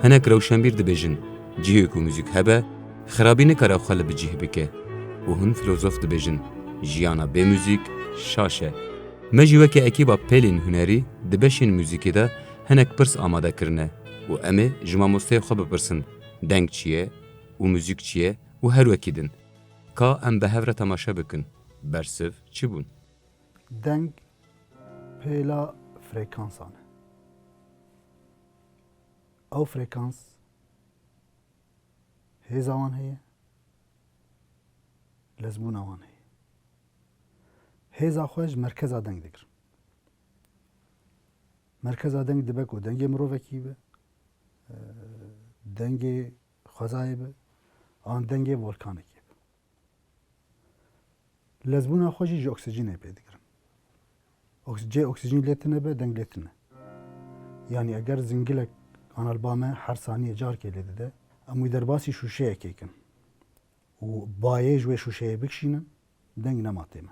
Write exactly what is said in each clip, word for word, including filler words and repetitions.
Hinek rewşenbîr dibêjin, cihê ku muzîk hebe, xirabî nikare xwe li bi cih bike. Û hin filozof dibêjin, jiyana bê muzîk şaş e. Me jî weke ekîba Pêlên Hunerî di beşên muzîkê de hinek pirs amade kirine û em ê ji mamosteyê xwe bipirsin, deng çi ye û muzîk çi ye û her wekî din. Ka em bi hev re temaşe bikin, bersiv çi bûn? Deng pêla frekansan e. Ew frekans hêza wan heye, lezbûna wan heye. Hêza xwe ji merkeza deng digirin. Merkeza deng dibe ku dengê mirovekî be, e, dengê xwezayê be, an dengê volkanekê be. Lezbûna xwe jî ji oksîjînê pê digirin. Oks-, cê oksîjîn lê tune be, deng lê tune. Yanî eger zingilek analba me her saniyê carkê lê dide, em wî derbasî şûşeyekê kin û bayê ji wê şûşeyê bikişînin, deng nema tê me.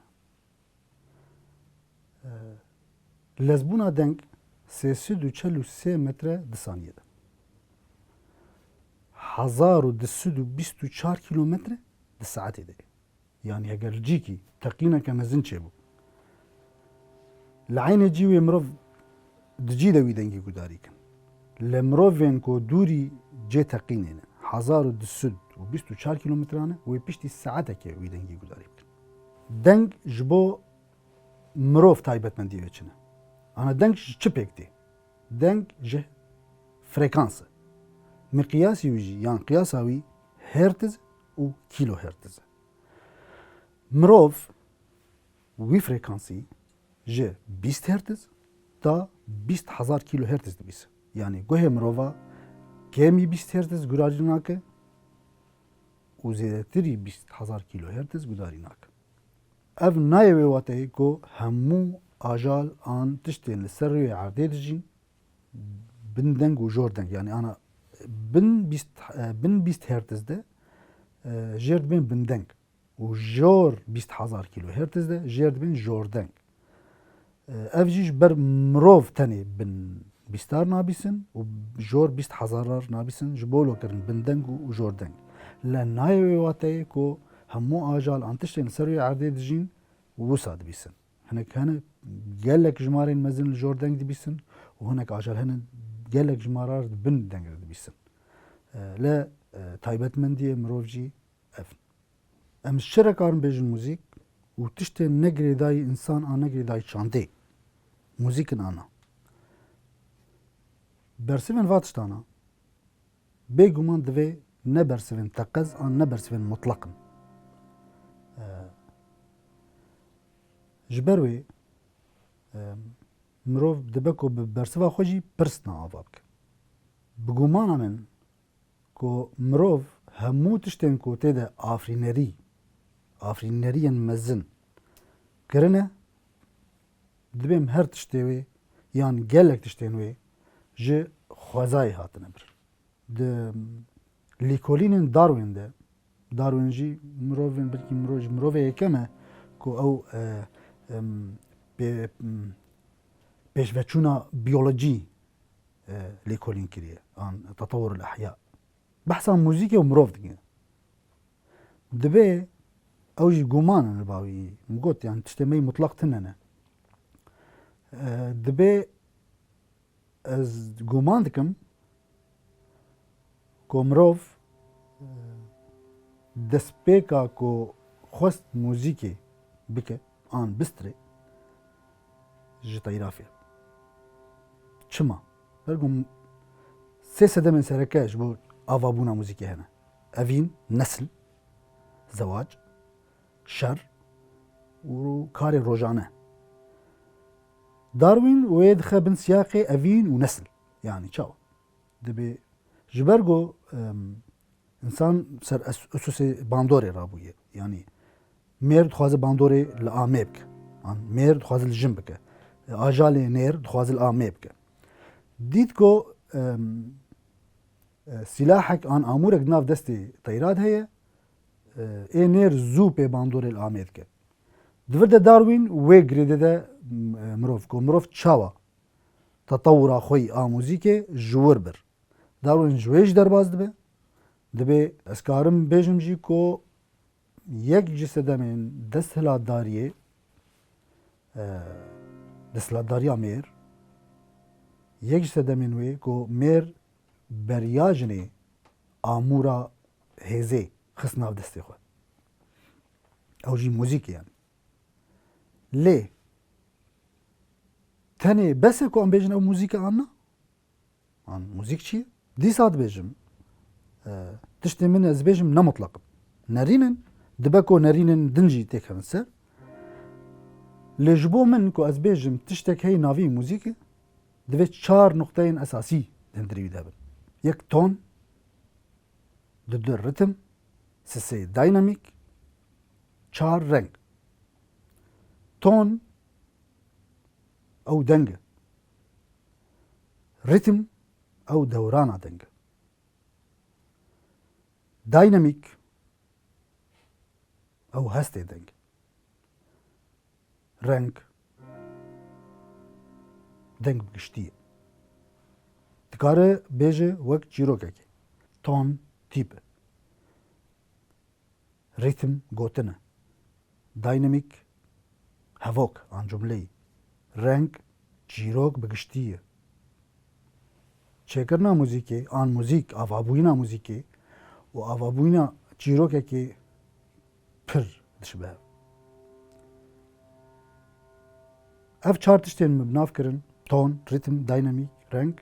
Ee, lezbûna deng sê sed û çel û sê metre di saniyê de. Hezar û du sed û bîst û çar kîlometre di saetê de. Yanî eger cîkî teqîneke mezin çêbû, li eynê cî wê mirov di cî de wî dengî gudarî kin. Lê mirovên ku dûrî cê teqînê ne, hezar û du sed û bîst û çar kîlometran e, wê piştî saetekê wî dengî gudarî bikin. Deng ji bo mirov taybetmendî wê çi ne? Ana deng ji çi pêk tê? Deng ji frekans e. Miqyasî wî jî yan qiyasa wî hertiz û kîlohertiz e. Mirov wî frekansî ji bîst hertiz ta bîst hezar kîlohertiz dibîse. Yanî guhê mirova kêmî bîst hertiz gudarî nake û zêdetirî bîst hezar kîlohertiz gudarî nake. Ev nayê wê wateyê ku hemû ajal an tiştên li ser rûyê erdê dijîn bin deng û jor deng. Yanî ana bin bîst, e, bin bîst hertiz de, e, jêr dibên bin deng. Û jor bîst hezar kîlohertiz de jêr dibên jor deng. E, ev jî ji ber mirov tenê bin bîstar nabîsin û jor bîst hezarar nabîsin, ji bo lo kirin bin deng û, û jor deng. Lê nayê wê wateyê ku hemû ajal an tiştên li ser wê erdê dijîn wisa dibîsin. Hinek hene gelek jimarên mezin li jor deng dibîsin û hinek ajal hene gelek jimarar di bin deng de dibîsin. E, lê, e, taybetmendiyê mirov jî ev. Em ji çi re karin bêjin muzîk û tiştên ne girêdayî însan an ne girêdayî çandê? Muzîk in ana. Bersivên va tiştana bêguman divê ne bersivên teqez an ne bersivên mutlaq in. Ee, ji ber wê, e, mirov dibe ku bi bersiva xwe jî pirs na ava bike. Bi gumana min, ku mirov hemû tiştên ku tê de afirînerî, afirîneriyên mezin kirine, dibêm her tiştê wê yan gelek tiştên wê ji xwezayê hatine bir. Di lêkolînên Darwin de, Darwin jî mirovên, belkî mirov, ji mirovê yekem e ku ew, e, em, pê-, em, pêşveçûna biyolojî e, lêkolîn kiriye, an tetewur el ehya. Behsa muzîkê û mirov dike. Dibê ew jî guman in li ba wî. Min got, yani tiştê me yî mutlaq tune ne. E, dibê ez guman dikim ku mirov, e, destpêka ku xwest muzîkê bike, an bistirê ji teyrafê. Çima? Ber ku sê sedemên sereke ji bo avabûna muzîkê hene. Evîn, nesil, zewac, şer û karê rojane. Darwin wê dixe bin siyaqê evîn û nesil. Yani çawa? Dibê ji ber ku, em, Însan ser es-, esosê bandorê rabûye. Yanî mêr dixwaze bandorê li amê bike. An mêr dixwaze li jin bike. E, ajalê nêr dixwaze li amê bike. Dît ku, em, e, sîlahek an amûrek di nav destê teyra de heye, e, ê nêr zû pê bandorê li amê dike. Di vir de Darwin wê girêdê de, m-, e, mirov, ku mirov çawa tetewura xwe yî a muzîkê ji wir bir. Darwin ji wê jî derbas dibe. Dibê ez karim bêjim jî ku yek ji sedemên desthilatdariyê, e, desthilatdariya mêr, yek ji sedemên wê ku mêr beriya jinê amûra hêzê xist nav destê xwe. Ew jî muzîk e yani. Lê tenê bes e ku em bêjin ew muzîk e an na? An muzîk çi ye? Dîsa dibêjim, e, tiştê min ez bêjim ne mutlaq in. Nerîn in, dibe ku nerînên din jî têkevin ser. Lê ji bo min ku ez bêjim tiştek heye navê muzîk e, divê çar nuqteyên esasî di hundirê wî de bin. Yek ton, dudu ritim, sisê dynamik, çar reng. Ton ew deng e. Ritim ew dewrana deng e. Dynamik ew hestê deng e. Reng deng bi giştî ye. Dikare bêje wek çîrokekê. Ton tîp e. Rîtim gotin e. Dynamik hevok an cumleyî. Reng çîrok bi giştî ye. Çêkirina muzîkê an muzîk, avabûyîna muzîkê û avabûyîna çîrokekê pir diçe bi hev. Ev çar tiştên min bi nav kirin, ton, rîtim, dynamik, reng,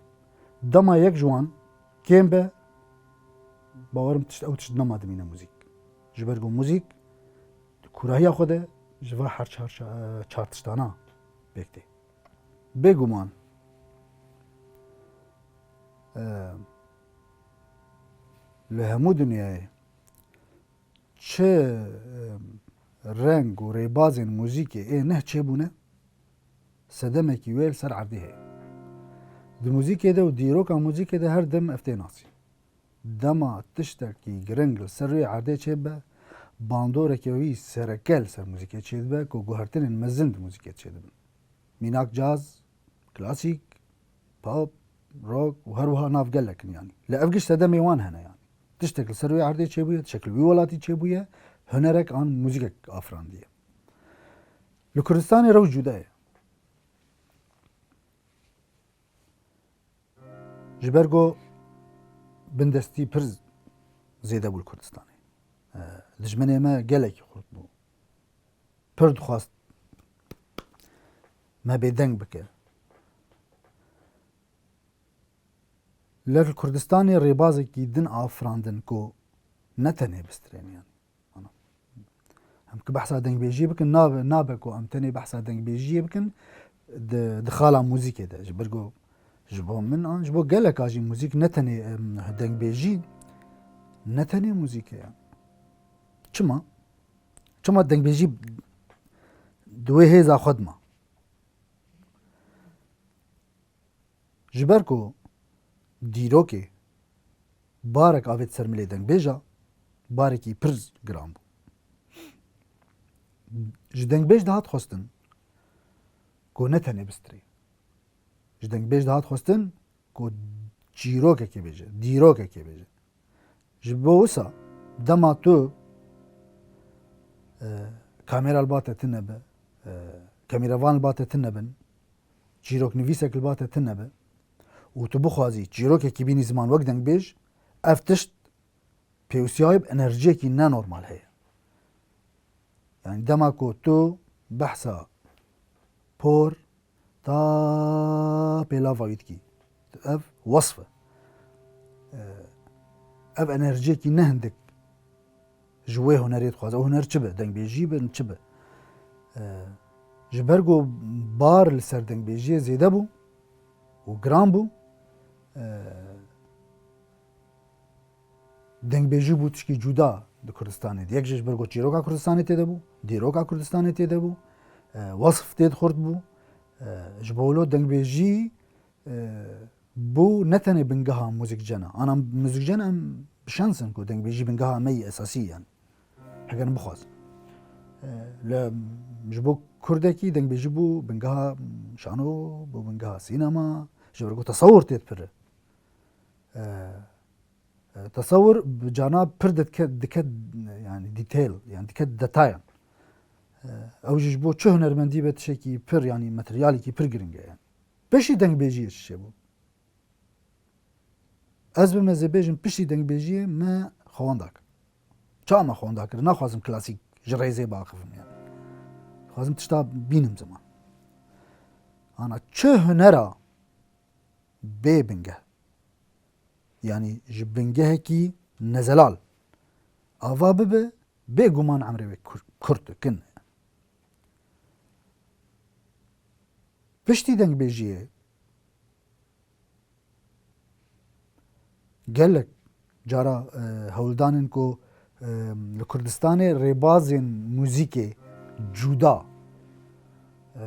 dema yek ji wan kêm be, bawerim tişt, ew tişt nema dimîne muzîk. Ji ber ku muzîk di kûrahiya xwe de ji va her çar, çar, çar tiştana pêk tê. Bêguman, e, li hemû dinyayê çi, e, reng û rêbazên muzîkê ê neh çêbûne, sedemekî wê li ser erdê heye. Di muzîkê de û dîroka muzîkê de her dem ev tê nasîn. Dema tiştekî giring li ser rûyê erdê çêbibe, bandorekî wî sereke li ser muzîkê çêdibe ku guhertinên mezin di muzîkê çêdibin. Mînak caz, klasîk, pop, rock û her wiha nav gelek in yanî. Lê ev giş sedemê wan hene yanî. Tiştek li ser wê erdê çêbûye, tiştek li wî welatî çêbûye, hunerek an muzîkek afirandiye. Li Kurdistanê rewş cuda ye. Ji ber ku bindestî pir zêde bû li Kurdistanê. E, dijminê me gelekî xurt bû. Pir dixwast me bêdeng bike. Li Kurdistanê rêbazekî din afirandin ku ne tenê bistirên yanî. Ana. Em ki behsa dengbêjiyê bikin, nabe, nabe ku em tenê behsa dengbêjiyê bikin, di, di xala muzîkê de. Ji ber ku ji bo min an, ji bo geleka jî muzîk ne tenê, em, dengbêjî, ne tenê muzîk e. Çima? Çima dengbêjî di wê hêza xwe dima? Ji ber ku dîrokê barek avêt ser milê dengbêja, barekî pir giran bû. Ji dengbêj dihat xwestin ku ne tenê bistirê. Ji dengbêj dihat xwestin ku çîrokekê bêje, dîrokekê bêje. Ji bo wisa dema tu, e, kamera li ba te tune be, e, kameravan li ba te tune bin, çîroknivîsek li ba te tune be û tu bixwazî çîrokekî bînî ziman wek dengbêj, ev tişt pêwisiya wê bi enerjiyekî nenormal heye. Yanî dema ku tu behsa por ta pêlava wî dikî, ev wesf e. Ev enerjiyekî ne hindik ji wê hunerê dixwaze. Ew huner çi be? Dengbêjî be, çi be? Ji ber ku bar li ser dengbêjiyê zêde bû û giran bû, dengbêjî bû tişkî cuda di Kurdistanê de. Yek jî ji ber ku çîroka Kurdistanê tê de bû, dîroka Kurdistanê tê de bû, e, wesf tê dixurt bû. E, ji bo wilo dengbêjî, e, bû ne tenê bingeha muzîkcena. Ana muzîkcena em bi şans in ku dengbêjî bingeha me yî esasî ye. Heger em bixwazin. E, li, ji bo kurdekî dengbêjî bû bingeha şano, bû bingeha sînema, ji ber ku tesewir tê dipire. E, e, tesewir bi cana pir dike, dike, yani detail, yani dike detayan. E, ew jî ji bo çi hunermendî be tiştekî pir, yani materyalekî pir giring e yani. Piştî dengbêjiyê çi çêbû? Ez bime zê bêjim piştî dengbêjiyê me xewenda kir. Çawa me xewenda kir? Naxwazim klasîk ji rêzê biaxivim yani. Dixwazim tişta bînim ziman. Ana çi hunera bê bingeh. Yani ji bingehekî nezelal ava bibe, bêguman emrê wê kur-, kurt e, kin e. Piştî dengbêjiyê gelek cara, e, hewldanên ku, e, li Kurdistanê rêbazên muzîkê cuda, e,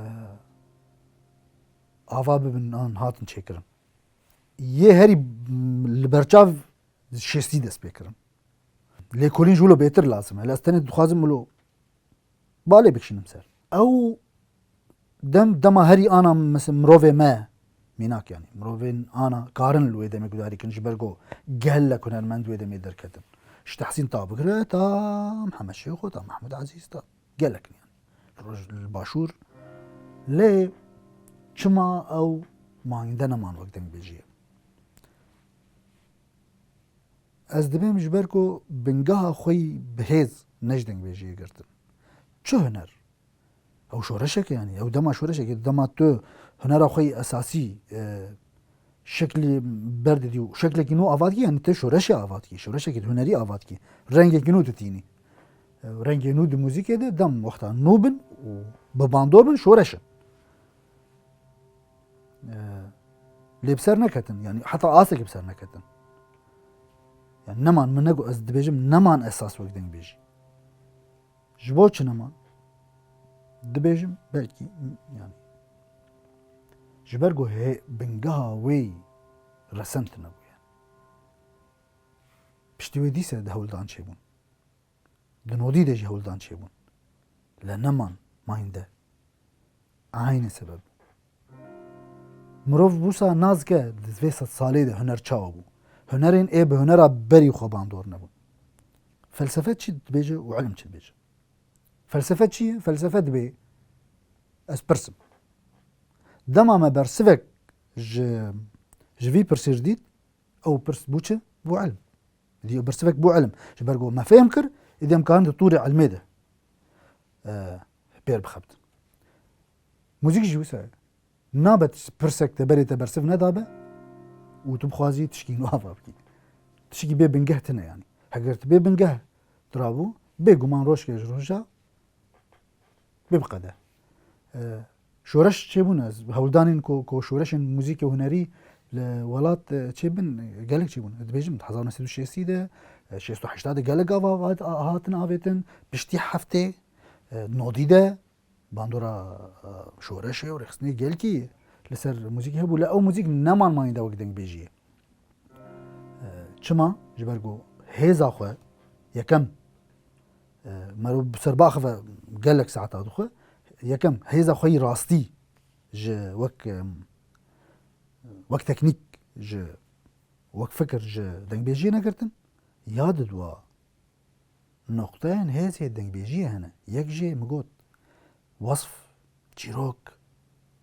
ava bibin an hatin çêkirin. Yê herî, m, li berçav şêstî dest pê kirin. Lêkolîn ji wilo bêtir lazim e. Lê ez tenê dixwazim wilo balê bikişînim ser. Ew dem, dema herî ana, mesela mirovê me, mînak yani, mirovên ana karin li wê demê gudarî kirin, ji ber ku gelek hunermend wê demê derketin. Ji Tehsîn ta bigire ta Mihemed Şêxo, ta Mehmûd Ezîz, ta gelek in yani. Roj li başûr. Lê çima ew mayînde neman wek dengbêjiyê? Ez dibêm ji ber ku bingeha xwe yî bi hêz ne ji dengbêjiyê girtin. Çi huner? Ew şoreşek e yani. Ew dema şoreşek e. Dema tu hunera xwe yî esasî, e, şeklî berdidî û şeklekî nû ava dikî, yani tu şoreşê ava dikî, şoreşekî hunerî ava dikî. Rengekî nû tu tînî. E, rengê nû di muzîkê de dem wexta nû bin û bi bandor bin şoreş in. E, lê bi ser neketin, yani heta astekî bi ser neketin. Yani neman, min negot, ez dibêjim neman esas wek dengbêjî. Ji bo çi neman? Dibêjim belkî, yani ji ber ku hê bingeha wê resend nebûye. Piştî wê dîse di hewldan çêbûn. Di nodî de jî hewldan çêbûn. Lê neman mayînde. Eynî sebeb. Mirov wisa nazike di vê sed salê de huner çawa bû. Hunerên ê bi hunera berî xwe bandor nebûn. Felsefe çi dibêje û ilim çi dibêje? Felsefe çi ye? Felsefe dibê, ez pirsim. Dema me bersivek ji, ji vî pirsî re dît, ew pirs bû çi? Bû ilim. Dî ew bersivek bû ilim. Ji ber ku me fêm kir, êdî em karin di tûrê ilmê de, e, pêr bixebtin. Muzîk jî wisa ye. Nabe pirsek te berê te bersiv nedabe û tu bixwazî tişkî nû ava bikî. Tişkî bê bingeh tine yani. Heger tu bê bingeh tu rabû, bê guman rojke ji roja bê biqede. E, şoreş çêbûn, ez hewldanên ku, ku şoreşên muzîkê û hunerî li welat, e, çêbin, e, gelek çêbûn. Dibêjim, hezar neh sed û şêstî de, e, şêst û heşta de gelek ava hat-, a-, hatin avêtin, piştî heftê, e, nodî de bandora, e, şoreşê û rêxistinê gelkî li ser muzîkê hebû. Lê ew muzîk neman mayînda wek dengbêjiyê. E, çima? Ji ber ku hêza xwe yekem, e, mero bi ser biaxive gelek saeta dixwe. Yekem, hêza xwe yî rastî ji wek, e, wek teknîk, ji wek fikir ji dengbêjiyê negirtin. Ya didwa noqteyên hêzê dengbêjiyê hene. Yek jê min got, wesf, çîrok,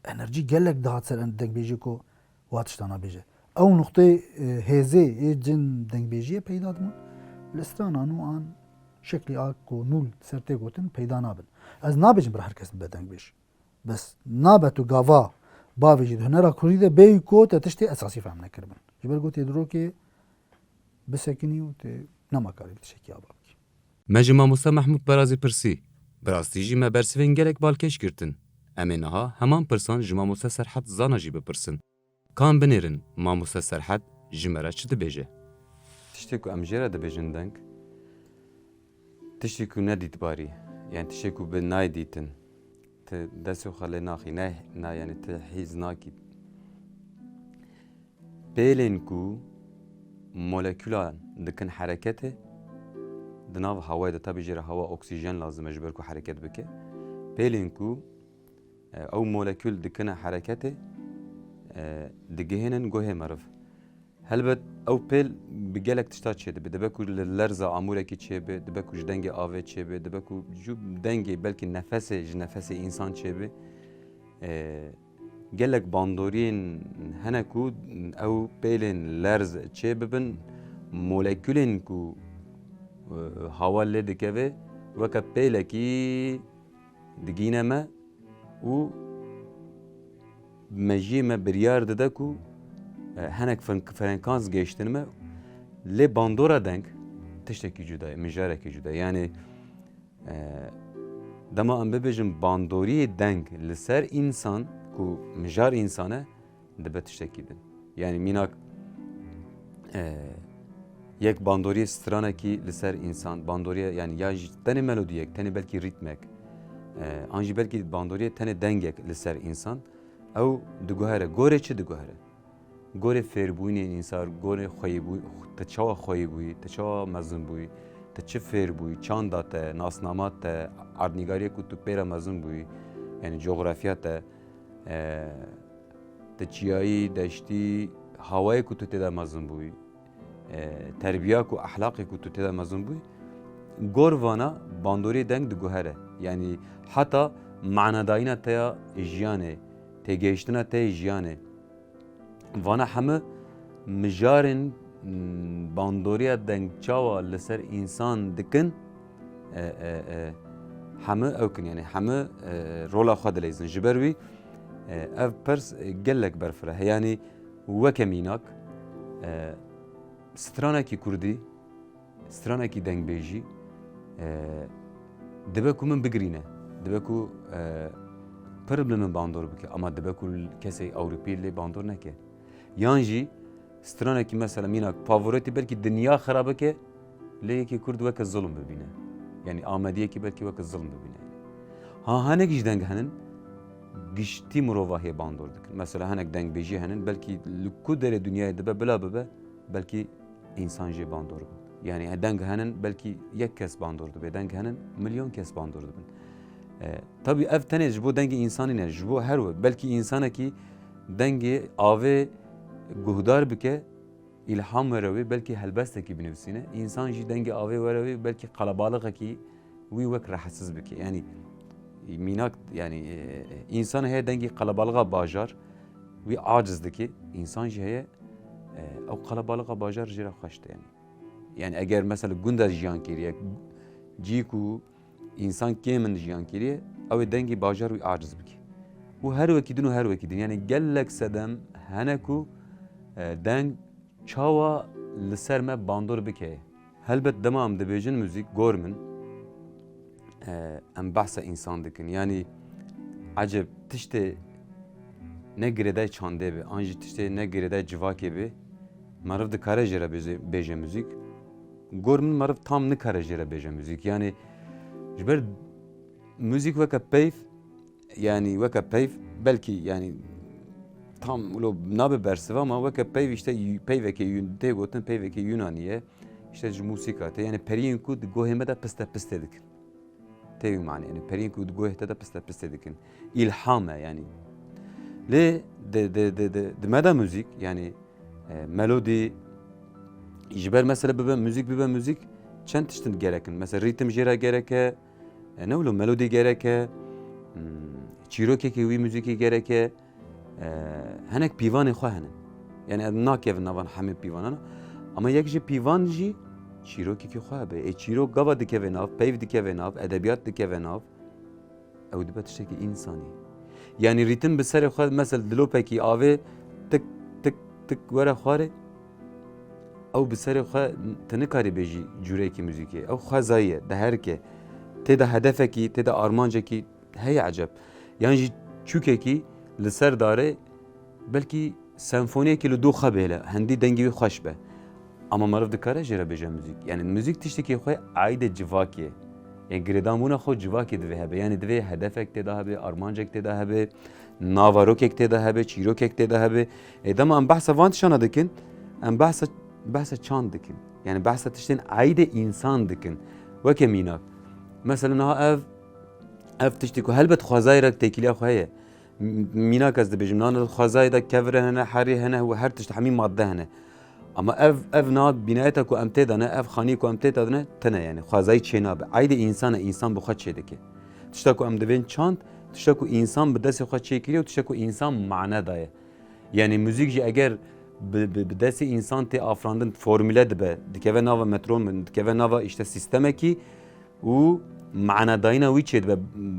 enerjî gelek dihat ser en-, dengbêjiyê ku wa tiştana bêje. Ew noqteyê, e, hêzê ê cin dengbêjiyê peyda dibûn. Li strana nû an şeklî a ku nû li ser tê gotin peyda nabin. Ez nabêjim bir her kes bibe dengbêj. Bes nabe tu gava bavêjî di hunera kurdî de bêyî ku te tiştê esasî fehm nekiribin. Ji ber ku tê di rokê bisekinî û tê nema karî bi tiştekî ava bikî. Me ji mamoste Mehmûd Berazî pirsî. Bi rastî jî me bersivên gelek balkêş girtin. Em ê niha heman pirsan ji mamoste Serhet Zana jî bipirsin. Ka em binêrin, mamoste Serhet ji me re çi dibêje? Tiştê ku em jê re dibêjin deng, tiştê ku nedîtbarî, yani tiştê ku bi nayê dîtin, ti destê xwe lê naxî, ne, na, yani ti hîs nakî. Pêlên ku molekûlan dikin hereketê, di nav hewayê de, tabi jê re hewa oksîjen lazim e ji ber ku hereket bike. Pêlên ku, e, ew molekûl dikine hereketê, e, digihînin guhê meriv. Helbet ew pêl bi gelek tişta çêdibe. Dibe ku li lerza amûrekî çêbe, dibe ku ji dengê avê çêbe, dibe ku ji dengê belkî nefesê, ji nefesê însan çêbe. E, gelek bandoriyên hene ku ew pêlên lerz çêbibin, molekulên ku, e, hawa lê dikeve, weke pêlekî digîne me û mejiyê me biryar dide ku, e, hinek fren-, frenkans gêştin me, lê bandora deng tiştekî cuda ye, mijarekî cuda ye. Yanî, e, dema em bibêjin bandoriyê deng li ser însan ku mijar însan e, dibe tiştekî din. Yanî mînak, e, yek bandoriyê stranekî li ser însan, bandoriye, yanî ya jî tenê melodiyek, tenê belkî rîtmek, e, an jî belkî bandoriyê tenê dengek li ser însan, ew diguhere. Gorê çi diguhere? Gorê fêrbûyînê însan, gorê xweyîbûyî, te çawa xweyî bûyî, te çawa mezin bûyî, te çi fêr bûyî, çanda te, nasnama te, erdnîgariyê ku tu pê re mezin bûyî, yanî coxrafya te, e, te çiyayî, deştî, hawayê ku tu tê de mezin bûyî, e, terbiya ku, ehlaqê ku tu tê de mezin bûyî, gor vana bandorê deng diguhere. Yanî heta manadayîna te ya jiyanê, têgehiştina te yê jiyanê. Vana hemû mijarên, m, bandoriya deng çawa li ser însan dikin, e, e, e, hemû ew kin, yanî hemû, e, rola xwe dileyzin. Ji ber wî, e, ev pirs, e, gelek berfireh e. Yanî weke mînak, e, stranekî kurdî, stranekî dengbêjî, e, dibe ku min bigirîne, dibe ku, e, pir li min bandor bike, ama dibe ku kesê Ewropî lê bandor neke. Yan jî stranekî mesela mînak favoritî belkî dinya xera bike, lê yekê Kurd weke zulm bibîne. Yanî Amediyekî belkî weke zulm bibîne. Ha, hinek jî deng henin, giştî mirovahiyê bandor dikin. Mesela hinek dengbêjî henin, belkî li ku derê dinyayê dibe bila bibe, belkî însan jê bandor bû. Yanî deng henin, belkî yek kes bandor dibe, deng henin, milyon kes bandor dibin. E, tabî ev tenê ji bo dengê însanî ne, ji bo her we. Belkî însanekî dengê avê guhdar bike, îlham were wê, belkî helbestekî binivîsîne. Însan jî dengê avê were wê, belkî qelebalixekî wî wek rehetsiz bike. Yanî mînak, yanî, e, e, însan heye dengê qelebalixa bajar wî aciz dike, însan jî heye, e, ew qelebalixa bajar jê re xweş tê, yanî. Yanî eger mesela gunda jiyan kiriye, cî ku însan kêm in jiyan kiriye, ew ê dengê bajar wî aciz bike. Û her wekî din û her wekî din. Yanî gelek sedem hene ku, e, deng çawa li ser me bandor bike. Helbet dema em dibêjin muzîk, gor min, e, em behsa însan dikin. Yanî eceb tiştê ne girêdayî çandê be, an jî tiştê ne girêdayî civakê be, meriv dikare jê re bêje, bêje muzîk. Gor min meriv tam nikare jê re bêje muzîk. Yanî ji ber muzîk weke peyv, yanî weke peyv, belkî yanî tam wilo nabe bersiv ama weke peyv, işte yu-, peyvekê yun-, tê gotin peyvekê Yunanî ye. İşte ji musîka te, yanî periyên ku di gohê me de piste piste dikin. Tê wî manê, yanî periyên ku di gohê te de piste piste dikin. Îlham e yanî. Lê di, di, di, di, di me de muzîk, yanî, e, melodî, ji ber mesela bibe muzîk, bibe muzîk, çend tiştin gerek in. Mesela rîtim jê re gerek e, e, ne wilo melodî gerek e, hmm, çîrokekî wî muzîkî gerek e, e, hinek pîvanê xwe hene. Yanî ez nakevin nava hemî pîvanan. Ama yek ji pîvan jî çîrokekî xwe hebe. Ê çîrok gava dikeve nav, peyv dikeve nav, edebiyat dikeve nav. Ew dibe tiştekî însanî. Yanî rîtim bi serê xwe, mesela dilopekî avê tik, tik, tik were xwarê. Ew bi serê xwe tu nikarî bêjî cûrekî muzîkê. Ew xwezayî ye, diherike. Tê de hedefekî, tê de armancekî heye eceb. Yan jî çûkekî li ser darê belkî senfoniyekî li dû xwe bihêle, hendî dengê wî xweş be. Ama meriv dikare jê re bêje muzîk. Yanî muzîk tiştekî xwe aîdê civakê. Yanî girêdanbûna xwe civakê divê hebe. Yanî divê hedefek tê de hebe, armancek tê de hebe, navarokek tê de hebe, çîrokek tê de hebe. Ê dema em behsa van tiştana dikin, em behsa, behsa çand dikin. Yanî behsa tiştên aîdê însan dikin. Weke mînak. Mesela niha ev, ev tiştê ku helbet xwezayê re têkiliya xwe heye. M-, mînak ez dibêjim, niha xwezayê de kevir hene, herî hene, û her tişt hemî madde hene. Ama ev, ev na bînayeta ku em tê de ne, ev xanî ku em tê de ne, tine yani. Xwezayî çê nabe. Aydê însan e, însan bi xwe çê dike. Tişta ku em divên çand, tişta ku însan bi destê xwe çê kiriye û tişta ku însan mane daye. Yani muzîk jî eger bi, bi, bi destê însan tê afirandin, formüle dibe, dikeve nava metron, dikeve nava işte sîstemekî û manedayîna wî çêdibe,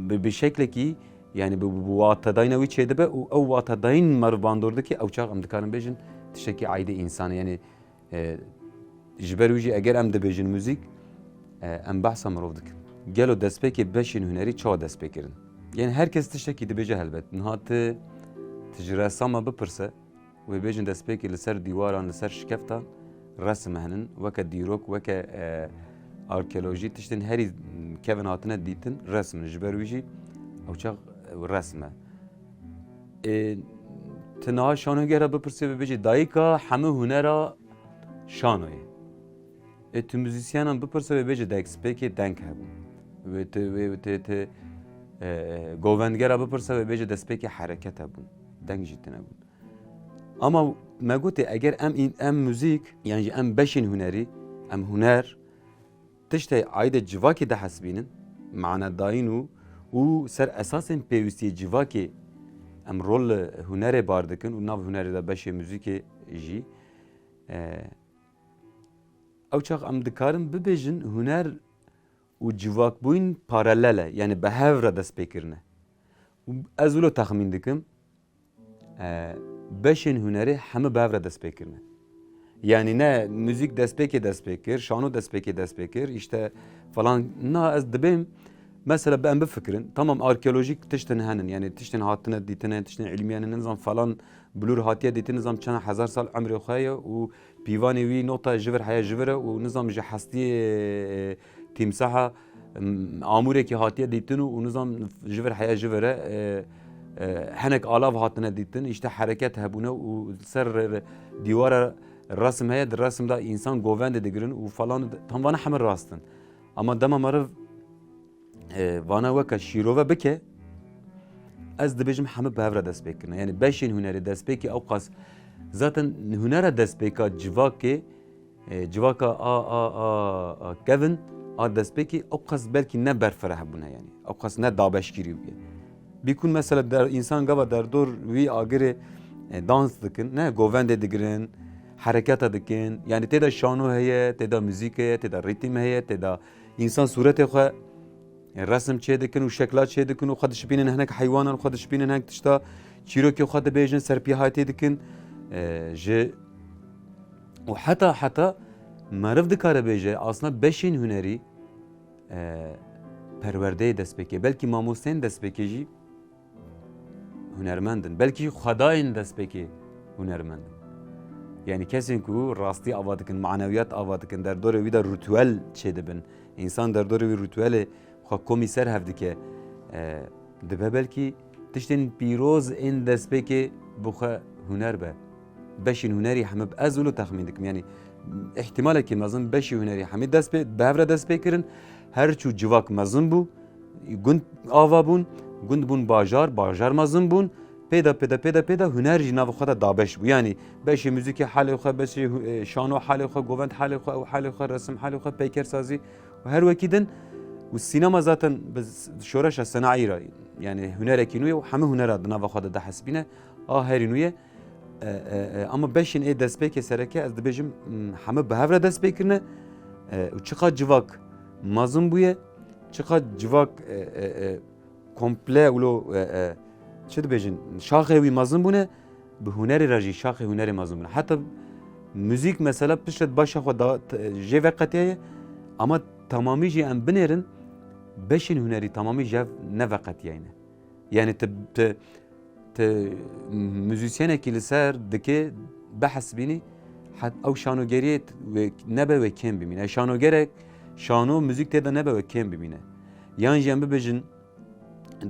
bi, bi şeklekî, yani bi, bi watedayîna wî çêdibe û ew watedayîn meriv bandor dike, ew çax em dikarin bêjin tiştekî aydê însanê. Yani, e, ji ber wî jî eger em dibêjin muzîk, e, em behsa mirov dikin. Gelo destpêkê beşên hunerî çawa dest pê kirin? Yani her kes tiştekî dibêje helbet. Niha tu, tu ji resama bipirse, wê bêjin destpêkê li ser dîwaran, li ser şikeftan resim henin, weke dîrok, weke, e, arkeolojî, tiştên herî kevin hatine dîtin, resim in. Ji ber wî jî ew çax, e, resim e. Ê, tu niha şanogera bipirse, wê bêjî dayika hemû hunera şanoyê. Ê, tu muzîsyenan bipirse, wê bêjî destpêkê deng hebûn. Wê tu, wê, wê tu, tu, e, e, govendgera bipirse, wê bêjî destpêkê hereket hebûn. Deng jî tune bûn. Ama me gotê, eger em, em muzîk, yan jî em beşên hunerî, em huner, tiştê aîdê civakê dihesibînin, manedayîn û, û ser esasên pêwîstiyê civakê em rol li hunerê bar dikin û nav hunerê de beşê muzîkê jî, e, ew çax em dikarin bibêjin huner û civakbûyîn paralel e, yani bi hev re dest pê kirine. Û ez wilo texmîn dikim, e, beşên hunerê hemû bi hev re dest pê kirine. Yani ne muzîk destpêkê dest pê kir, şano destpêkê dest pê kir, işte falan. Na, ez dibêm, mesela, bi em bifikirin, tamam, arkeolojîk tiştin henin, yani tiştin hatine dîtine, tiştin îlmî henin, nizam falan bilûr hatiye dîtin, nizam çend hezar sal emrê xwe ye û pîvanê wî nota ji vir heye ji vir e û nizam ji hestiyê, e, tîmsaha, m, amûrekî hatiye dîtin û, û nizam ji vir heye ji vir e, e, e, hinek alav hatine dîtin, işte hereket hebûne û ser re-, re-, dîwara resim heye, di resim de însan govendê digirin û falan, tam vana hemir rast in. Ama dema meriv, e, vana weke şîrove bike, ez dibêjim hemû bi hev re destpêk kirine. Yani beşên hunerê destpêkê ew qas, zaten hunera destpêka civakê, e, civaka a, a, a, a kevin, a destpêkê ew qas belkî ne berfireh bûne yani. Ew qas ne dabeşkirî bûye. Bîkun mesela der, însan gava derdor wî agirê, e, dans dikin, ne, govendê digirin, hereketa dikin. Yani tê de şano heye, tê de muzîk heye, tê de rîtim heye, tê de însan sûretê xwe, e, resim çê dikin û şekla çê dikin û xwe dişipînin hinek heywanan, xwe dişipînin hinek tişta, çîrokê xwe dibêjin, serpêhatê dikin. E, ji, û heta, heta meriv dikare bêje, aslında beşên hunerî, e, perwerdeyê destpêkê, belkî mamosteyên destpêkê jî hunermend in. Belkî xwedayên destpêkê hunermend in. Yani kesên ku rastî ava dikin, manewiyat ava dikin, derdorê wî de rûtwel çêdibin. Însan derdorê wî rûtwelê xwe komî ser hev dike. E, dibe belkî tiştên pîroz ên destpêkê bi xwe huner be. Beşên hunerî hemû, ez wilo texmîn dikim. Yani îhtimalekî mezin beşî hunerî hemî dest pê, bi hev re dest pê kirin. Her çû civak mezin bû, gund ava bûn, gund bûn bajar, bajar mezin bûn. Pêda, pêda, pêda, pêda huner jî nav xwe de dabeş bû. Yani beşê muzîkê halê xwe, beşê hu-, e, şano halê xwe, govend halê xwe, ew halê xwe, resim halê xwe, peykersazî û her wekî din. Û sînema zaten bi s-, şoreşa senaî re, yani hunerekî nû ye û hemû hunera di nava xwe de dihesibîne, a herî nû ye. E, e, e, ama beşên ê destpêkê sereke ez dibêjim, m, hemû bi hev re dest pê kirine, e, û çiqas civak mezin bûye, çiqas civak, e, e, e, komple wilo, e, e, çi dibêjin, şaxê wî mezin bûne, bi hunerê re jî şaxê hunerê mezin bûne. Heta muzîk mesela piştre baş xwe da, t-, jê veqetiyaye, ama tamamî jî em binêrin, beşên hunerî tamamî jev neveqetiyayne. Yani ti, ti, ti muzîsyenekî li ser dike behs bînî, het ew şanogeriyê t-, wê nebe wê kêm bimîne. Şanogerek, şano, muzîk tê de nebe wê kêm bimîne. Yan jî em bibêjin,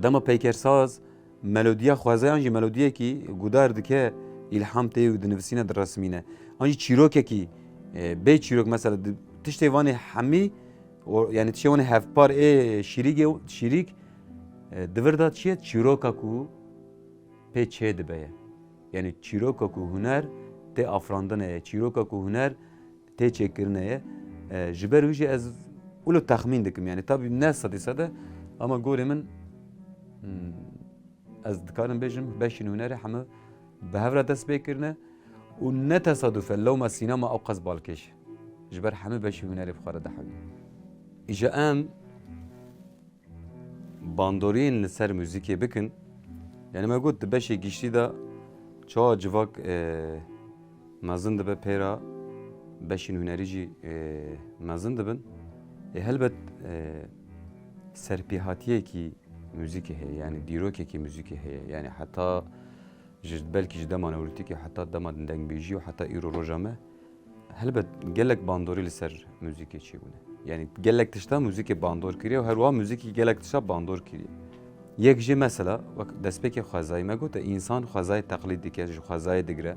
dema peykersaz melodiya xweze, yan jî melodiyekî guhdar dike, îlham tê û dinivîsîne, diresimîne. An jî çîrokekî, e, bê çîrok mesela, di-, tiştê vanê hemî, o, yani tiştê wanê hevpar ê şîrîgê, şîrîk, e, di vir de çi ye? Çîroka ku pê çê dibe ye. Yani çîroka ku huner tê afirandine ye, çîroka ku huner tê çêkirine ye. E, ji ber wî jî ez wilo texmîn dikim, yani tabî ne sedî sede, ama gorê min, hmm, ez dikarim bêjim, beşên hunerê hemû bi hev re dest pê kirine û ne tesaduf e lewma sînema ew qas balkêş e. Ji ber hemû beşî hunerê bi xwe re dihewîne. Îja em bandoriyên li ser muzîkê bikin. Yani me got, di beşê giştî de çawa civak, e, mezin dibe, pê re beşên hunerî jî, e, mezin dibin. E, helbet, e, serpêhatiyekî muzîkê heye, yani dîrokekî muzîkê heye. Yani heta ji, belkî ji dema Newrîtîkê heta dema dengbêjî û heta îro roja me, helbet gelek bandorî li ser muzîkê çêbûne. Yani gelek tişta muzîkê bandor kiriye û her wiha muzîkî gelek tişta bandor kiriye. Yek jê mesela, wek destpêkê xwezayî me gote, însan xwezayê teqlîd dike, ji xwezayê digire,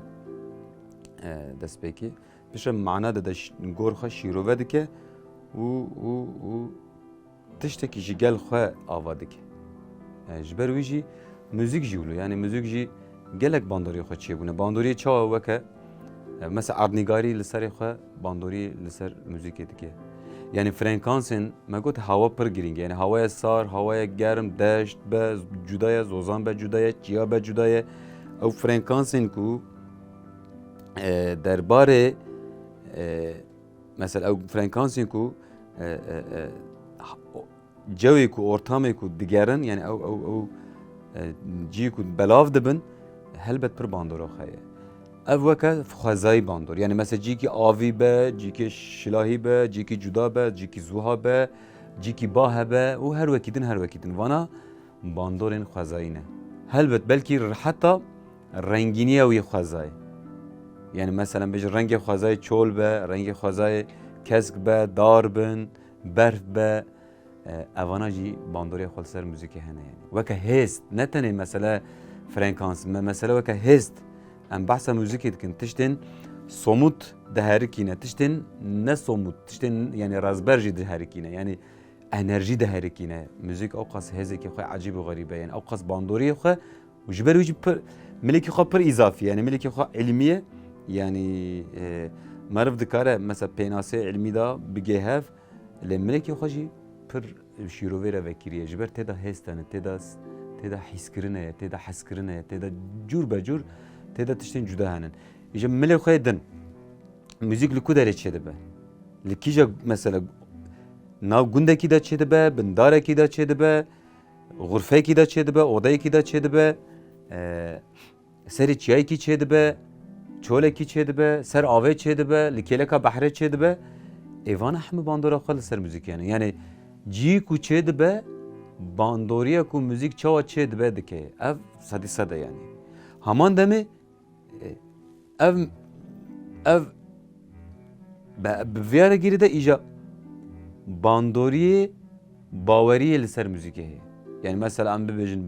e, destpêkê. Piştre mana dide ş-, gor xwe şîrove dike û, û, û tiştekî ji gel xwe ava dike. E, ji ber wî jî muzîk jî wilo, yani muzîk jî gelek bandoriyê xwe çêbûne. Bandoriyê çawa weke, e, mesela erdnîgarî li serê xwe bandoriyê li ser muzîkê dike. Yani frekansên, me got, hawa pir girîng e. Yani hawaya sar, hawaya germ, deşt be cuda ye, zozan be cuda ye, çiya be cuda ye. Ew frekansên ku, e, derbarê, e, mesela ew frekansên ku, e, e, e, ha-, o-, cewê ku, ortamê ku digerin, yani ew, ew, ew, e, cî ku belav dibin, helbet pir bandora xwe ye. Ev weke xwezayî bandor. Yani mesela cîkî avî be, cîkî şilahî be, cîkî cuda be, cîkî zuha be, cîkî ba hebe û her wekî din, her wekî din. Vana bandorên xwezayî ne. Helbet belkî heta rengîniya wî xwezayê. Yani mesela bêje rengê xwezayê çol be, rengê xwezayê kesk be, dar bin, berf be, e, evana jî bandorê xwe li ser muzîkê hene yani. Weke hêst, ne tenê mesele frekans, me, mesele weke hêst. Em behsa muzîkê dikin, tiştên somut diherikîne, tiştên ne somut, tiştên yani razber jî diherikîne. Yani enerjî diherikîne. Muzîk ew qas hêzekî xwe ecîb û xerîb e. Yani ew qas bandoriyê xwe û ji ber wî jî pir, milekî xwe pir îzafî ye. Yani milekî xwe ilmî ye. Yani, e, meriv dikare mesela pênasê ilmî de bigê hev, lê milekî xwe jî pir şîrovê re vekiriye. Ji ber tê de hêst hene, tê de, tê de hîskirine ye, tê de hezkirine ye, tê de cûr be cûr, tê de tiştên cuda hene. Îja milê xwe yê din. Muzîk li ku derê çêdibe? Li kîja, mesela, nav gundekî de çêdibe, bin darekî de çêdibe, xurfekî de çêdibe, odeyekî de çêdibe, e, serê çiyayekî çêdibe, çolekî çêdibe, ser avê çêdibe, li kêleka behrê çêdibe. Ê vana hemû bandora xwe li ser muzîk hene. Yani cî ku çêdibe, bandoriya ku muzîk çawa çêdibe dike. Ev sedî sed e yani. Heman demê, e, ev, ev be, bi viyare girî de îja bandoriyê baweriyê li ser muzîkê heye. Yani mesela em bibêjin,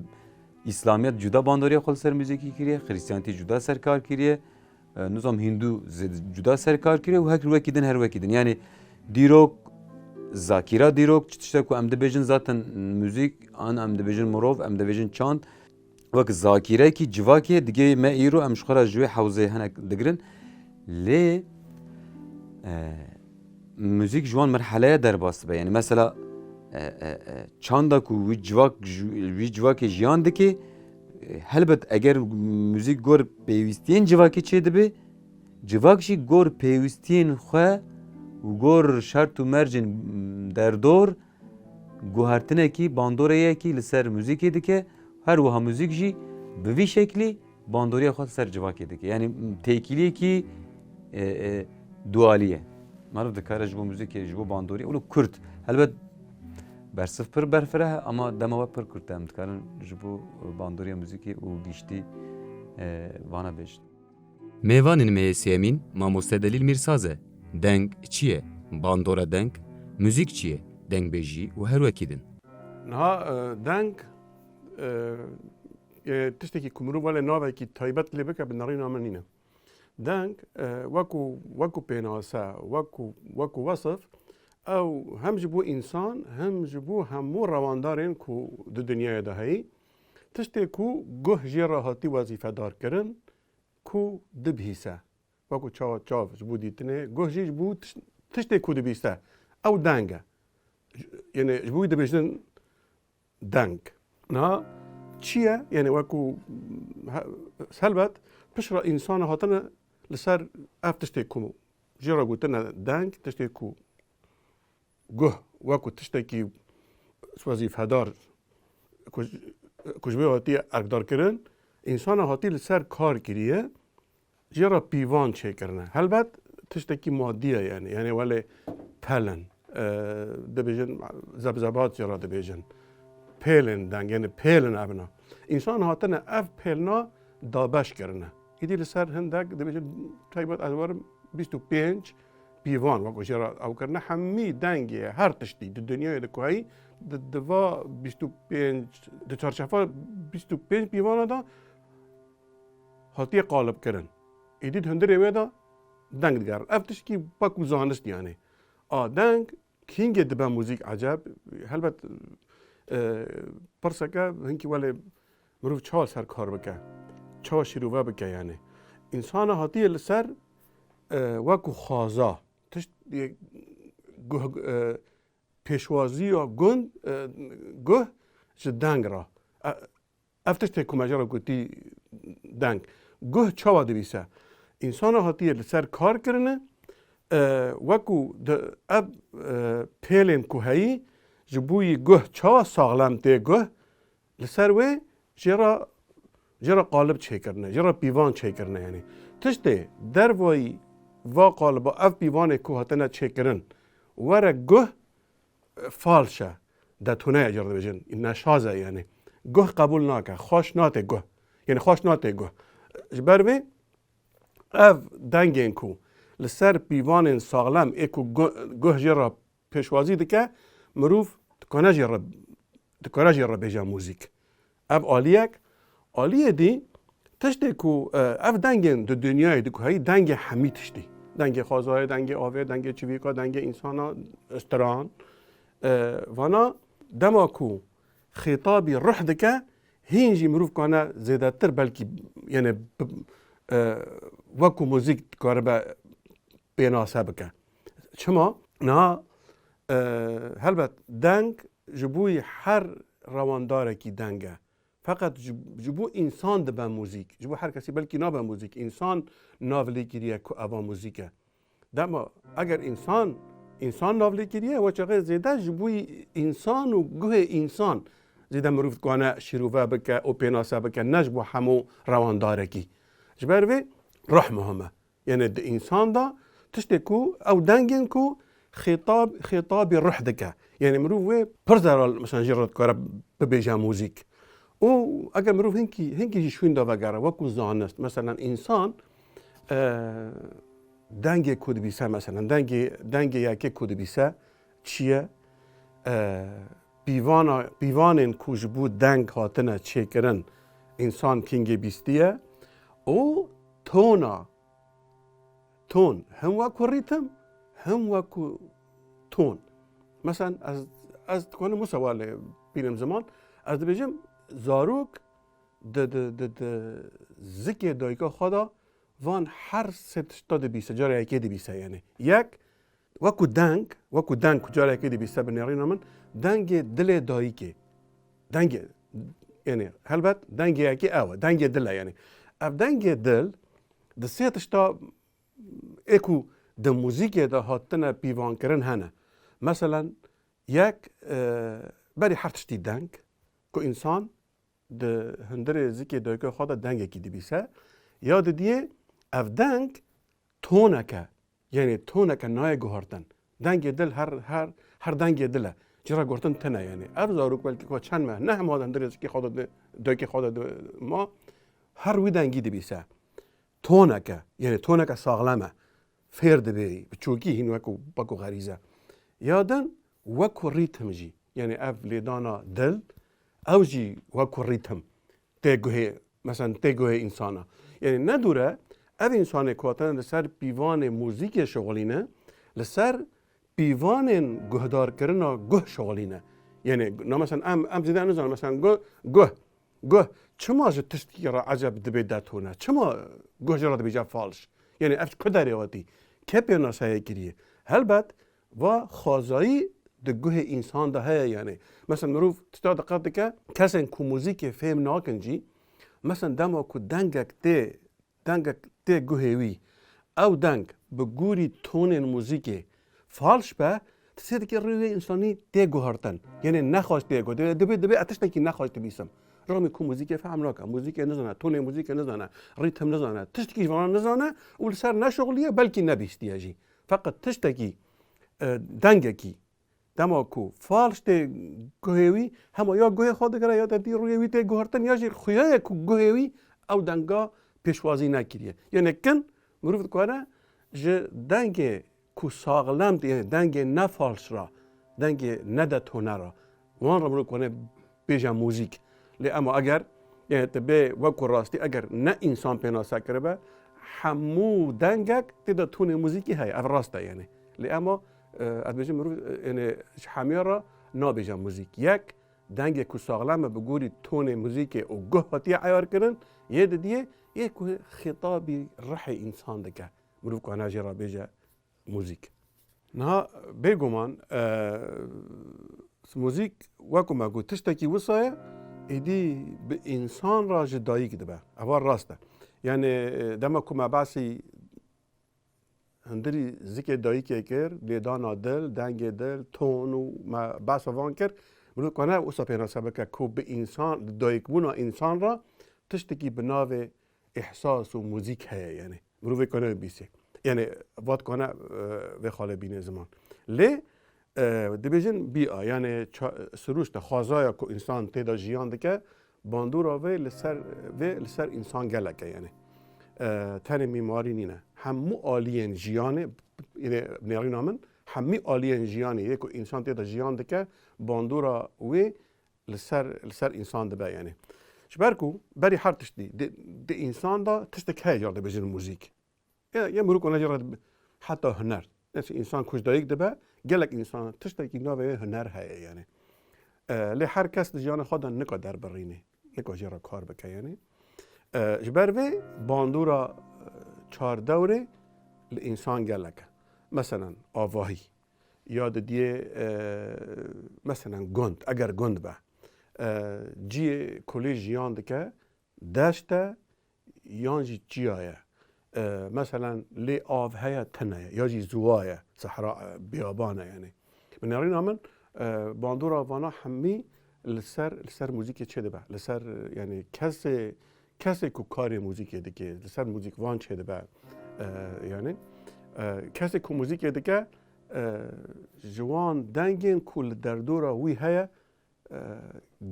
Îslamiyet cuda bandoriya xwe li ser muzîkî kiriye, Xrîstiyanîtî cuda ser kar kiriye, e, nizam Hîndû zêde cuda ser kar kiriye û her wekî din, her wekî din. Yani dîrok, zakîra dîrok, çi tişte ku em dibêjin zaten muzîk, an em dibêjin mirov, em dibêjin çand, wek zakîrekî civakê digê me îro em ji xwe re ji wê hewzê hinek digirin. Lê, e, muzîk ji wan merheleya derbas dibe. Yani mesela, e, e, e, çanda ku wî civak ji, wî civakê jiyan dike, e, helbet eger muzîk gor pêwîstiyên civakê çêdibe, civak jî gor pêwîstiyên xwe û gor şert û mercên, m, derdor guhertinekî, bandoreyekî li ser muzîkê dike. Her wiha muzîk jî bi vî şeklî bandoriya xwe li ser civakê dike. Yani têkiliyekî, e, e, dualî ye. Meriv dikare ji bo muzîkê, ji bo bandoriyê, wilo kurt. Helbet bersiv pir berfireh e, ama dema we pir kurt e. Em dikarin ji bo bandoriya muzîkê û giştî, e, vana bêjin. Mêvanên me yê sêyemîn mamoste Delîl Mîrsaz e. Deng çi ye? Bandora deng, muzîk çi ye? Dengbêjî û her wekî din. Niha, e, deng, e, e, tiştekî ku mirov wele navekî taybet lê bike bi nerîna min nîne. Deng, e, wekû, wekû pênase, wekû, wekû wesif, ew hem ji bo însan, hem ji bo hemû rewandarên ku di dinyayê de heyî, tiştê ku guh jê re hatî wezîfedar kirin, ku dibihîse. Wekû çawa çav ji bo dîtinê, guh jî ji bo tiş-, tiştê ku dibîse. Ew deng e. Yanî ji bo wî dibêjin deng. Niha çi ye? Yanî wekû he-, helbet piştre însana hatine li ser ev tiştê ku jê re gotine deng, tiştê ku guh wekû tiştekî wezîfedar ku ji, ku ji wê hatiye erkdarkirin, însana hatî li ser kar kiriye, jê re pîvan çêkirine. Helbet tiştekî madî ye, yanî, yanî welê pelin, e, dibêjin, zebzebat jê re dibêjin. Pêlên deng, yanî pêlin evna. Însan hatine ev pêlna dabeş kirine. Îdî li ser hindek dibêjin, taybet ez werim bîst û pênc pîvan, wekû jê re ew kirine, hemî dengê her tiştî di dinyayê de ku heyî, di, di va bîst û pênc, di çarçefa bîst û pênc pîvana de hatiye qalibkirin. Êdî di hundirê wê de deng digerin. Ev tişkî wekû zanist yanî. A deng, kîngê dibe muzîk eceb? Helbet, e, pirseke hinkî welê mirov çawa ser kar bike? Çawa şîrove bike yanî? Însana hatiye li ser, e, wekû xaza. Tişt, e, guh, e, pêşwaziya gund, e, guh ji deng re. E, ev tiştê ku me jê re gotî deng. Guh çawa dibîse? Însana hatiye li ser kar kirine, e, wekû di ev, e, pêlên ku heyî, ji bo yî guh çawa saxlem tê guh, li ser wê jê re, jê re qalib çêkirine, jê re pîvan çêkirine yanî. Tiştê dervayî va qaliba ev pîvanê ku hatine çêkirin, were guh, falş e, detone ye, car dibêjin, neşaz e yanî. Guh qebûl nake, xweş nate guh. Yanî xweş nate guh. Ji ber vê ev dengên ku li ser pîvanên saxlem ê ku gu-, guh jê re pêşwazî dike, mirov dikare jê re, dikare jê re bêje muzîk. Ev aliyek, aliyê dî, tiştê ku, e, ev dengên di dinyayê de ku heyî, dengê hemî tiştî. Dengê xwezayê, dengê avê, dengê çivîka, dengê însana, stran. E, vana dema ku xîtabî ruh dike, hîn jî mirov kane zêdetir belkî, yanî bi, e, wekû muzîk dikaribe pênase bike. Çima? Niha, e, helbet deng ji bo yî her rewandarekî deng e. Feqet ji, ji bo însan dibe muzîk. Ji bo her kesî belkî nabe muzîk. Însan nav lê kiriye ku eva muzîk e. Dema eger însan, însan nav lê kiriye, we çaxê zêde ji bo însan û guhê însan zêde mirov dikane şîrove bike û pênase bike, ne ji bo hemû rewandarekî. Ji ber vê ruh muhim e. Yanî di însan de tiştê ku ew dengên ku xîtab, xîtabî ruh dike. Yanî mirov wê pir zeral, mesela, jê re dikare bibêje muzîk. Û eger mirov hinkî, hinkî jî şûn de vegere, wekû zanist, mesela, însan, e, dengê ku dibîse, mesela, dengê, dengê yekê ku dibîse çi ye? E, pîvana, pîvanên ku ji bo deng hatine çêkirin, însan kîngê bîstiye û tona, ton, him wekû rîtim, him wekû ton. Mesela ez, ez dikanim wisa welê bînim ziman, ez dibêjim, zarok di, di, di, di zikê dayika xwe de van her sê tişta dibîse, cara yekê dibîse, yanî. Yek, wekû deng, wekû deng ku cara yekê dibîse bi nêrîna min, dengê dilê dayikê. Dengê, yanî, helbet dengê yekê ew e, dengê dil e, yanî. Ev dengê dil, di sê tişta ê ku di muzîkê de hatine pîvankirin hene. Meselen, yek, e, berî her tiştî deng, ku însan di hundirê zikê dayika xwe de dengekî dibîse, ya didiyê ev deng toneke, yanî toneke nayê guhartin. Dengê dil her, her, her dengê dil e. Cî re guhartin tune, yanî. Ev zarok belkî ku çend meh, neh meh di hundirê zikê xwe de di, dayikê xwe de di ma, her wî dengî dibîse. Toneke, yanî toneke saxlem e. Fêr dibê, bi çokî hîn wekû, wekû xerîze. Ya din wekû rîtim jî. Yanî ev lêdana dil, ew jî wekû rîtim tê guhê, mesela tê guhê însana. Yanî ne dûr e, ev însanê ku hatine li ser pîvanê muzîkê şixulîne, li ser pîvanên guhdarkirina guh şixulîne. Yanî, na mesela em, em zêde nizanin, mesela guh, guh, guh. Çima ji tiştkî re eceb dibe detone? Çima guh jê re dibêje falş? Yani ev ji ku derê hatî? Kê pênaseyê kiriye? Helbet va xwazayî di guhê însan de heye yani. Mesela mirov tişta diqet dike, kesên ku muzîkê fêm nakin jî, mesela dema ku dengek tê, dengek tê guhê wî, ew deng bi gorî tonên muzîkê falş be, tu sê dikî rê wê însanî tê guhertin. Yani nexweş tê guhertin. Divê, divê ez tiştekî nexweş dibîsim. Rexmî ku muzîkê fehm nake, muzîkê nizane, tonê muzîkê nizane, rîtim nizane, tiştekî ji vana nizane û li ser neşuxliye, belkî nebîstiye jî. Feqet tiştekî, e, dengekî, dema ku falş tê guhê wî, hema ya guhê xwe digire ya te dî rûyê wî tê guhertin ya jî xuya ye ku guhê wî ew denga pêşwazî nekiriye. Yê nekin, mirov dikare ji dengê ku saxlem tê, yani dengê ne falş ra, dengê ne detone ra, wan re mirov dikare bêje muzîk. Lê ema eger, yani tu bê wekû rastî, eger ne însan pênase kiribe, hemû dengek tê de tonê muzîkî heye. Ev rast e yani. Lê ema, e, ez dibêjim mirov, e, yani ji hemiya re nabêje muzîk. Yek, dengê ku saxlem e bi gorî tonê muzîkê û guh hatiye eyar kirin, yê didiyê, yê ku xîtabî rihê însan dike. Mirov dikare jê re bêje muzîk. Niha bêguman, e, muzîk wekû me got tiştekî wisa ye, êdî bi însan re ji dayik dibe. Eva rast e. Yani, e, dema ku me behsî hundirî zikê dayikê kir, lêdana dil, dengê dil, ton û me behsa van kir, mirov dikare wisa pênase bike ku bi însan, dayikbûna însan re tiştekî bi navê îhsas û muzîk heye yani. Mirov vê dikare bibîse. Yani va dikare, e, vê xalê bîne ziman. Lê, e, dibêjin bîa, yani ça-, sirûşte, xwazaya ku însan tê de jiyan dike, bandora vê li ser, vê li ser însan gelek e yani. E, tenê mîmarî nîne. Hemû aliyên jiyanê, yani nêrîna min, hemî aliyên jiyanê yê ku însan tê de jiyan dike, bandora wê li ser, li ser însan dibe yani. Ji ber ku berî her tiştî di, di însan de tiştek heye, car dibêjin muzîk. Ya, ya mirov ku ne jê re heta huner. Mesela însan ku ji dayik dibe, gelek însan tiştekî navê huner heye yani. E, lê her kes di jiyana xwe de nika derbirîne, nika jê re kar bike yani. E, ji ber vê bandora, e, çardewrê li însan gelek e. Meselen, avahî. Ya didiyê, e, meselen gund, eger gund be, e, cihê ku lê jiyan dike, deşt e yan jî çiya ye. E, meselen lê av heye, tine ye, ya jî ziwa ye, sehra, e, biyaban e yani. Bi nêrîna min, e, bandora vana hemî li ser, li ser muzîkê çêdibe. Li ser, e, yani kesê, kesê ku karê muzîkê dike, li ser muzîk van çêdibe. E, yani, e, kesê ku muzîkê dike, e, ji wan dengên ku li derdora wî heye, e,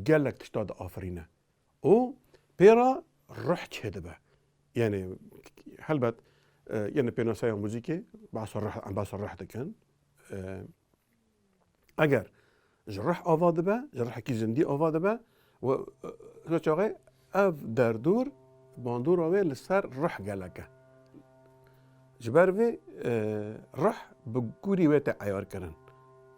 gelek tişta diafirîne. Û pê re ruh çêdibe. Yani, helbet, e, yani pênaseya muzîkê, behsa ruh, em behsa ruh dikin. E, eger ji ruh ava dibe, ji ruhekî zindî ava dibe, û, e, çaxê ev derdor, bandora wê li ser ruh gelek e. Ji ber vê, e, ruh bi gorî wê tê eyar kirin.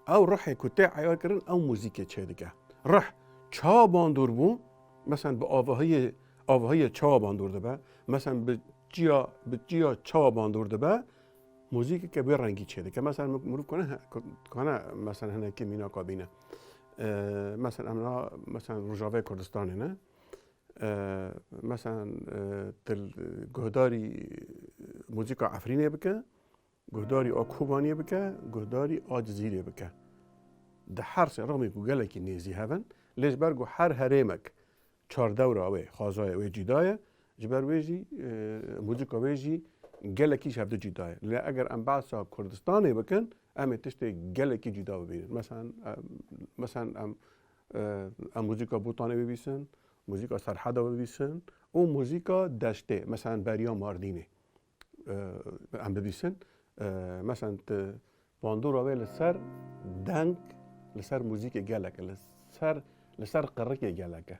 Ew ruhê ku tê eyar kirin, ew muzîkê çêdike. Ruh çawa bandor bû? Mesela bi avahiyê, avahiyê çawa bandor dibe? Mesela bi çiya, bi çiya çawa bandor dibe? Muzîkeke wê rengî çêdike. Mesela mirov kane, kane mesela hinekî mînaka bîne. E, mesela em na, mesela Rojavayê Kurdistanê ne? E, mesela, e, tu guhdarî muzîka Efrînê bike, guhdarî a Kobaniyê bike, guhdarî a Cizîrê bike. Di her sê rexmê ku gelekî nêzî hev in, lê ji ber ku her herêmek çardewra wê, xwezaya wê cîda ye, ji ber wê jî, e, muzîka wê jî gelekî ji hevdu cîda ye. Lê eger em behsa Kurdistanê bikin, em ê tiştê gelekî cîda bibînin. Mesela, em, mesela em, e, em muzîka Botanê bibîsin, muzîka Serheda bibîsin û muzîka deştê, mesela beriya Mardînê, e, em bibîsin. E, mesela tu bandora wê li ser deng, li ser muzîkê gelek e, li ser, li ser qirikê gelek e,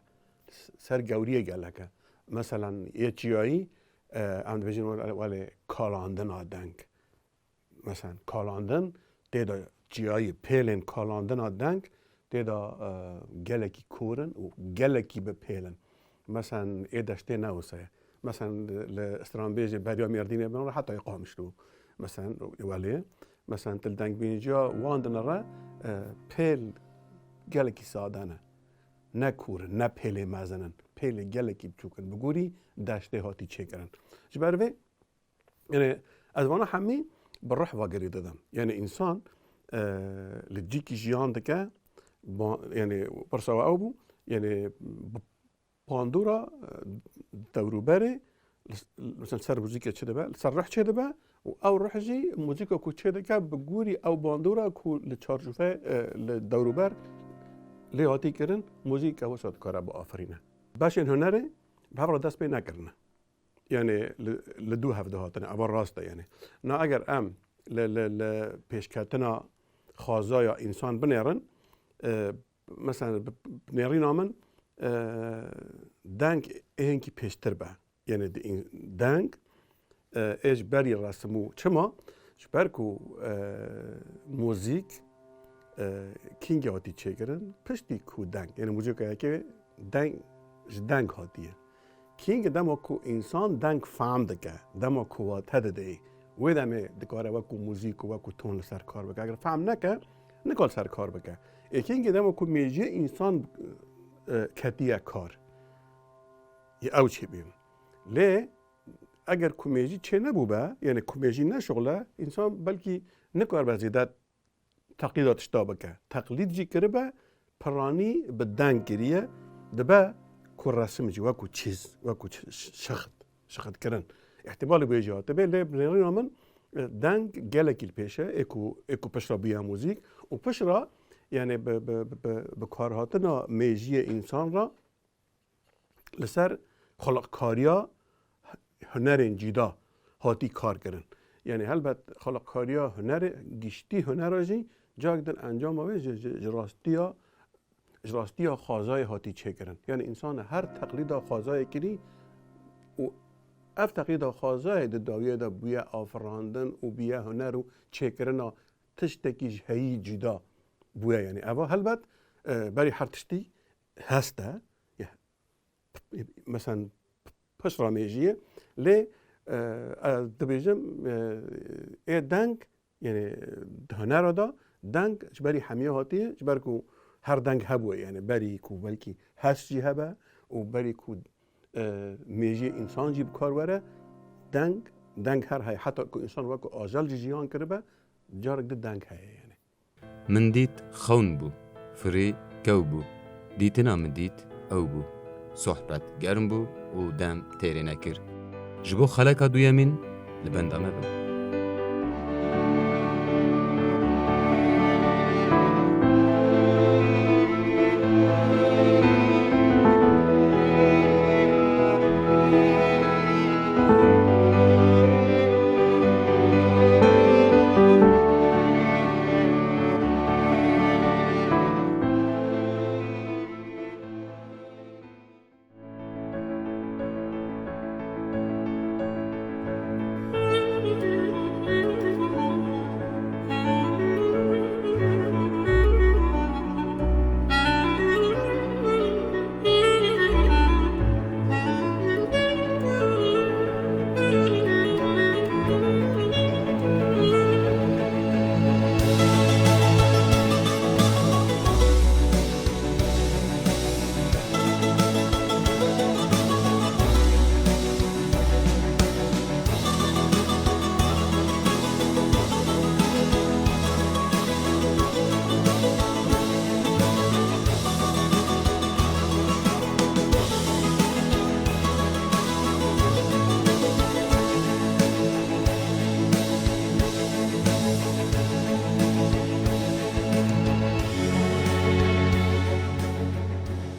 ser gewriyê gelek e. Mesela yê çiyayî, e, em dibêjin wele, wele kalandina deng. Mesela kalandin tê de çiyayî, pêlên kalandina deng tê de, e, gelekî kor in û gelekî bi pêl in. Mesela ê deştê ne wisa ye. Mesela li, li stranbêjê beriya Mêrdînê bin re heta Qamişlo. Mesela welê, mesela tu li dengbêjiya wan dinere, e, pêl gelekî sade ne. Ne kûr in, ne pêlê mezin in. Pêlê gelekî biçûk in. Bi gorî deştê hatî çêkirin. Ji ber vê, yani ez vana hemî bi ruh ve girê didim. Yani însan, e, li cîkî jiyan dike, ba-, yani pirsa we ew bû, yani bi bandora, e, dewrûberê, li s-, mesela ser muzîkê çi dibe, li ser ruh çê dibe û ew ruh jî muzîka ku çê dike bi gorî ew bandora ku li çarçofe, e, li dewrûber lê hatî kirin, muzîka wisa dikare biafirîne. Beşên hunerê bi hev re dest pê nekirine. Yani li, li dû hev dihatine, eva rast e yani. Na eger em li, li, li pêşketina xwezaya însan binêrin, e, mesela bi, bi nêrîna min, e, deng ê hinkî pêştir be. Yani di în-, deng, e, ê ji berî resim û çima? Ji ber ku, e, muzîk, e, kîngê hatî çêkirin, piştî ku deng, yani muzîka yekê deng, ji deng hatiye. Kîngê dema ku însan deng fehm dike, dema ku wate dide, wê demê dikare wekû muzîk û wekû ton li ser kar bike. Eger fehm neke, nikal ser kar bike. Ê kîngê dema ku mêjiyê însan, e, ketiye kar, yê ew çêbîn. Lê eger ku mêjî çê nebûbe, yani ku mêjî neşuxle, însan belkî nikaribe zêde teqlîda tişta bike. Teqlîd jî kiribe, piranî bi deng kiriye, dibe ku resim jî wekû çîz, wekû ç-, ş-, şixit, şixitkirin. Îhtîmalê wê jî hatibe, lê bi nêrîna min, e, deng gelekî li pêş e, ê ku, ê ku piştre bûye muzîk û piştre, yani bi, bi, bi, bi, bi karhatina mêjiyê însan re li ser xulqkariya hunerên cîda hatî kar kirin. Yani helbet xulqkariya hunerê, giştî hunera jî carek din encama wê ji, ji, ji rastiya, ji rastiya xwezayê hatî çêkirin. Yani însan her teqlîda xwezayê kirî û ev teqlîda xwezayê di dawiyê de bûye afirandin û bûye huner û çêkirina tiştekî ji heyî cîda bûye. Yani eva helbet, e, berî her tiştî hest e. Ya, p-, mesela piştre mêjiyê. Lê, e, ez dibêjim, e, ê deng, yani di hunera de deng ji berî hemiya hatiye, ji ber ku her deng hebûye, yani berî ku belkî hest jî hebe û berî ku, e, mêjiyê însan jî bi kar were, deng, deng her heye. Heta ku însan wekû ajel jî jiyan kiribe, carek di deng heye yani. Min dît xewn bû, firî kew bû. Dîtina min dît ew bû. Sohbet germ bû û dem têrê nekir. Ji bo xeleka duyemîn li benda me bin.